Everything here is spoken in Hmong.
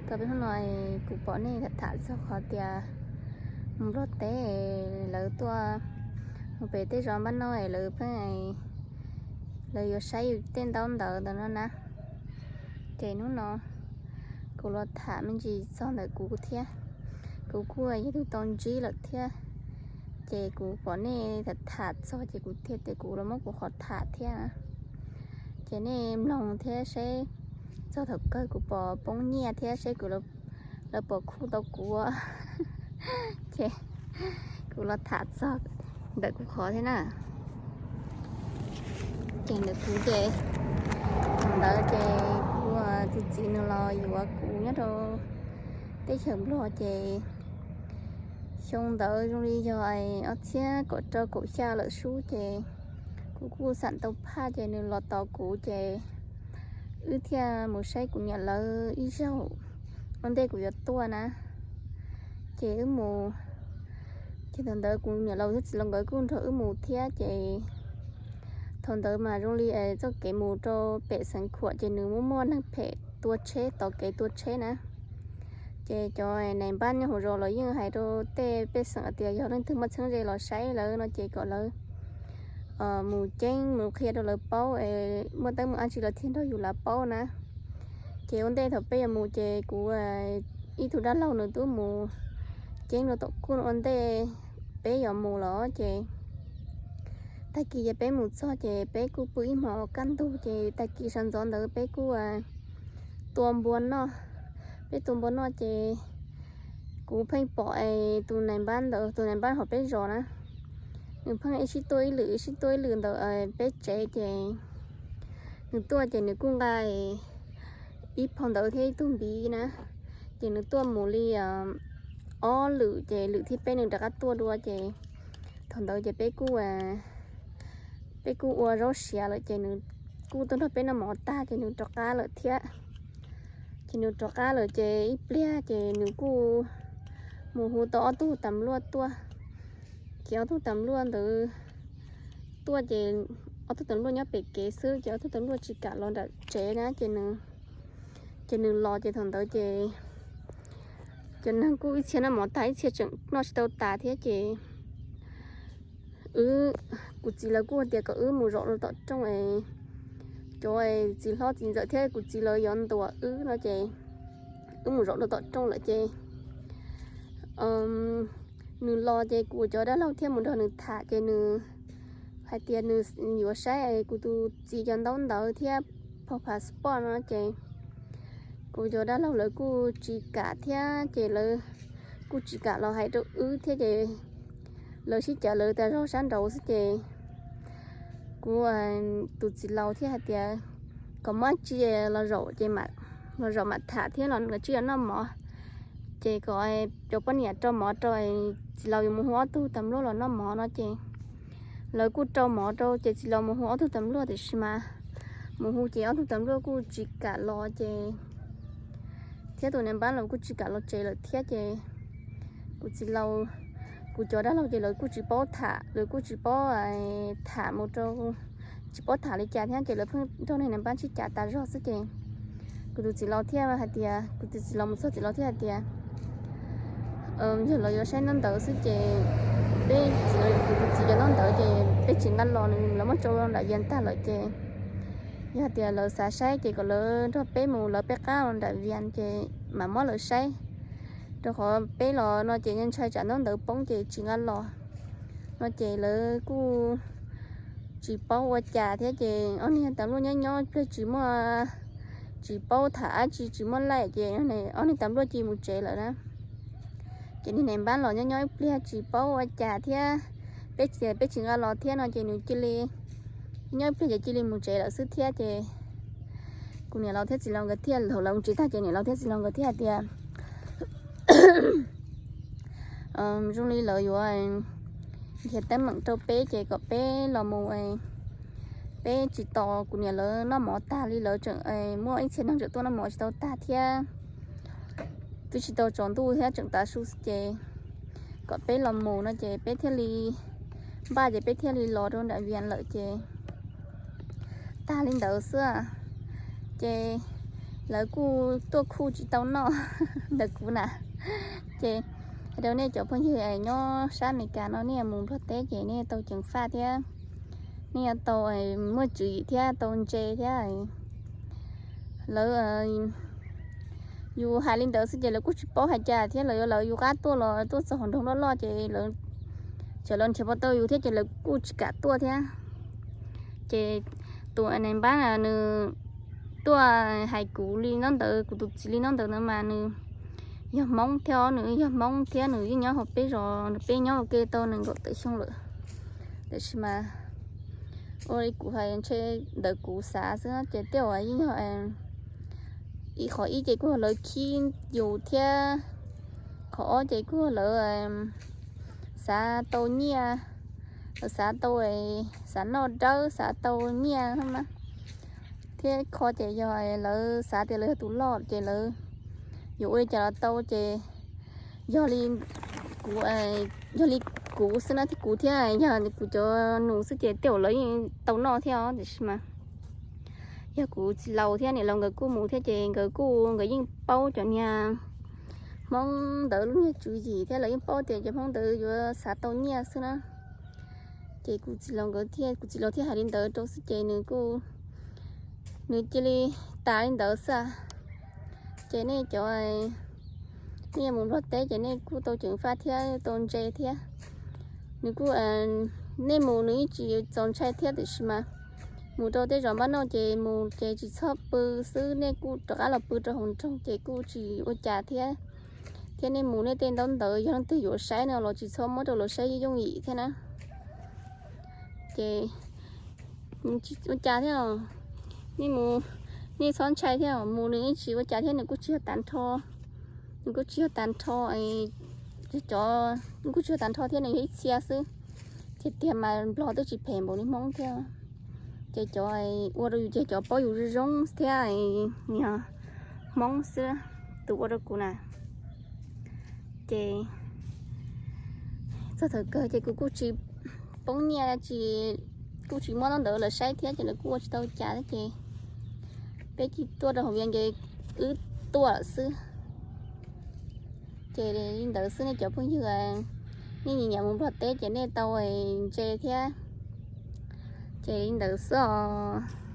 Tau peb hnub no kuv pom nej tham tham txog qhov tias mus Nplog teb, lawv tuaj mus pem tej zos npab no es lawv pheej, lawv yuav saib yus tej ntaub ntawv ntawd no na. Ces hnub no kuv los tham me ntsis txog ntawm kuv thiab. Kuv kuj yog tus tau ntsib lawm thiab. Ces kuv pom nej tham tham txog ces kuv thiaj tias kuv los muab kuv qhov tham thiab. Ces nej mloog thiab seb txog thaum kawg kuv pom poob nyiaj thiab seb kuv, lawv pom khu tau kuv. Ces kuv los tham txog ntawm kuv qhov thiab na. Ces ntawm kuv ces, ntawd ces kuv tus txiv nws los yuav kuv nyob rau teb chaws Nplog ces xyoo ntawd zoo li yog ob txhiab kaum rau kaum xya lawm sub ces kuv kuj xam tau phaj ces nws los tos kuv ces wb thiaj mus saib kuv niam lawv ib zaug. Ua ntej kuv yuav tuaj na, ces wb mus, ces thaum ntawd kuv niam laus thiab txiv laus nkawd kuj nrog wb mus thiab ces thaum ntawd mas zoo li txoj kev mus rau pem Xeev Khuam ces nws muaj muaj neeg phem tua tsheb, tos kev tua tsheb na. Ces cov nais npab nyob hauv zos los yeej hais rau tej pej xeem tias yog leej twg muaj txheeb ze los saib lawv no ces kom lawv mus ceeb mus qhia rau lawv paub, muaj teeb meem dab tsi lawv thiaj nrog yus lawv paub na. Ces ua ntej thaum peb yuav mus ces kuv ib tug dab laug nws twb mus ceeb rau tom kuj ua ntej peb yuav mus los ces tag kis ces peb mus txog ces peb kuj pw ib hmos kaj ntug ces tag kis sawv ntxov ntawd peb kuj tua npua noj. Peb tua npua noj ces kuv pheej pom tus nais npab ntawd, tus nais npab hauv peb zos na, nws pheej ib sib tuaj ib lwm ib sib tuaj ib lwm ntawm peb tsev ces nws tuaj ces nws kuj nqa ib phau ntawv thiab ib tug npiv na. Ces nws tuaj mus li ob lwm ces lwm thib peb nws rov qab tuaj dua ces thaum ntawd ces peb kuj, peb kuj ua zaub siav lawm ces nws kuj tuaj nrog peb noj mov tag ces nws rov qab lawm thiab. Ces nws rov qab lawm ces ib pliag ces nws kuj mus hu tau ob tug tam luaj tuaj. Ces ob tug tam luaj ntawd tuaj ces ob tug tam luaj nyob pem kev xwb ces ob tug tam luaj tsis kam los nram tsev na ces nws, ces nws los ces thaum ntawd ces cov neeg kuj ib txhia noj mov tag ib txhia tseem noj tsis tau tas thiab ces wb, kuv txiv lawv kuj tias kom wb mus zaum rau tom rooj es cov txiv hlob txiv ntxawm thiab kuv txiv lawv yuav ntuas wb no ces wb mus zaum rau tom rooj lawm ces nws los ces kuv cov dab laug thiaj mus nrog nws tham ces nws hais tias nws yuav saib kuv tus txiv cov ntaub ntawv thiab phau passport no ces kuv cov dab laug lawv kuj tsis kam thiab ces lawv kuj tsis kam los hais rau wb thiab ces lawv sib cav lawv tas zog sab nraud xwb ces kuv tus txiv laus thiaj hais tias kom muab tsi los zaum ces los zaum mam tham thiab los tsi los noj mov. Ces kom cov poj niam rau mov rau, txiv laus yuav mus hu ob tug tam luaj los noj mov no ces lawv kuj rau mov rau ces txiv laus mus hu ob tug tam luaj tiam sis mas mus hu ces ob tug tam luaj kuj tsis kam los ces thiab tus nais npab los kuj tsis kam los tsev lawm thiab ces kuv txiv laus, kuv cov dab laug ces lawv kuj tsis paub tham, lawv kuj tsis paub tham mus rau, tsis paub tham li cas thiab ces lawv pheej nrog niag nais npab sib cav tas zog xwb ces kuv tus txiv laus thiaj hais tias, kuv tus txiv laus mus txog txiv laus thiaj hais tias yog lawv yuav saib ntaub ntawv xwb ces peb txiv, kuv tus txiv cov ntaub ntawv ces peb tsis nqa los, nws lawv muab tso nram Vias tag lawm ces yog hais tias lawv xav saib ces kom lawv nrog peb mus, lawv peb qab nram Vias ces mam muab lawv saib. Rau qhov peb los no ces ntshai tsam ntaub ntawv poob ces tsis nqa los no ces lawv kuj tsis paub ua cas thiab ces ob niag tam luaj nyob nyob ib pliag tsis muaj, tsis paub tham dab tsi tsis muaj laij ces ob niag tam luaj cia mus tsev lawm na. Ces niag nais npab los nyob nyob ib pliag tsis paub ua cas thiab, peb tias peb tsis nqa los thiab no ces nws cia li, nyob ib pliag ces cia li mus tsev lawm xwb thiab ces kuv niam laus thiab txiv laus nkawd thiaj, lawv mus tsev tag ces niam laus thiab txiv laus nkawd thiaj hais tias zoo li lawv yuav nrhiav teeb meem rau peb ces kom peb los mus, peb tsis tos kuv niam lawv noj mov tag li, lawv tseem muaj ib txhia neeg tseem tuaj noj mov tsis tau tag thiab, twb tsis tau tsaus ntuj thiab tseem tav su ces kom peb los mus no ces peb thiaj li npaj ces peb thiaj li los rau nram Vias lawm ces tag li ntawd xwb. Ces lawv kuj tuaj khuj tsis tau noj ntawm kuv na. Ces hais rau nej cov phooj ywg nyob sab Amelikas no nej mus Nplog teb ces nej tau ceev faj thiab, nej yuav tau muaj tswv yim thiab tau ntse thiab. Lawv, yus hais li ntawd xwb ces lawv kuj tsis paub hais cas thiab, lawv yuav lawv yus qab tuaj los tuaj txog hauv nroog loj loj ces lawv, txawm lawv nrhiav puas tau yus thiab ces lawv kuj tsis kam tuaj thiab. Ces tus nais npab nws tuaj hais kuv li no ntawd, kuv tus txiv li no ntawd no mas nws yog Hmoob thiab, nws yog Hmoob thiab nws yeej nyob hauv peb zos, peb nyob ua ke tau nees nkaum tawm xyoo lawm. Tiam sis mas ua li kuv hais ntshe ntawd kuv xav xwb ces tej uas yeej yog ib qhov ib ces kuj yog lawv khib yus thiab, qhov ob ces kuj yog lawv xav tau nyiaj, lawv xav tau, xav noj dawb xav tau nyiaj thiab, qhov ces yog lawv xav tias lawv yog tus loj ces lawv yuav ua li cas los tau ces yog li kuv, yog li kuv xwb na, kuv thiab yog kuv cov nus xwb ces tej uas lawv yeej tau noj thiab os, tiam sis mas yog kuv txiv laus thiab niam laus nkawd kuj mus thiab ces nkawd kuj, nkawd yeej paub cov niag Hmoob ntawd lub niag tswv yim thiab lawv yeej paub tias cov Hmoob ntawd yuav xav tau nyiaj xwb na. Ces kuv txiv laus nkawd thiaj, kuv txiv laus thiaj hais li ntawd rau xwb ces nws kuj, nws cia li tas li ntawd xwb. Ces nej cov, nej yuav mus Nplog teb ces nej kuj tau ceev faj thiab tau ntse thiab. Nws kuj, nej mus nws yeej tsis txaus ntshai thiab tiam sis mas mus rau tej zos npab noj ces mus ces tsis txhob pw xwb, nej kuj rov qab los pw rau hauv nroog ces kuj tsis ua cas thiab. Thiab nej mus nej tej ntaub ntawv yog leej twg yuav saib no los tsis txhob muab rau luag saib yooj yim thiab na. Ces ua cas thiab, nej mus, nej txhob ntshai thiab, mus nws yeej tsis ua cas thiab, nws kuj tsis yog tag nrho, nws kuj tsis yog tag nrho, cov, nws kuj tsis yog tag nrho thiab, nws yog ib txhia xwb. Tiag tiag mas Nplog twb tsis phem npaum li Hmoob thiab. Ces cov ua rau yus ces cov paub yus zoo zoo thiab, niag Hmoob xwb tus ua rau kuv na. Ces txog thaum kawg ces kuv kuj tsis poob nyiaj, tsis, kuj tsis muab ntaub ntawv lawv saib thiab ces lawv kuj ua tsis tau cas thiab ces peb cia tuaj rau hauv Vias ces wb tuaj lawm xwb. Ces li ntawd xwb nej cov phooj ywg, nej nyiam nyiam mus Nplog teb ces nej tau ntse thiab. Ces li ntawd xwb os.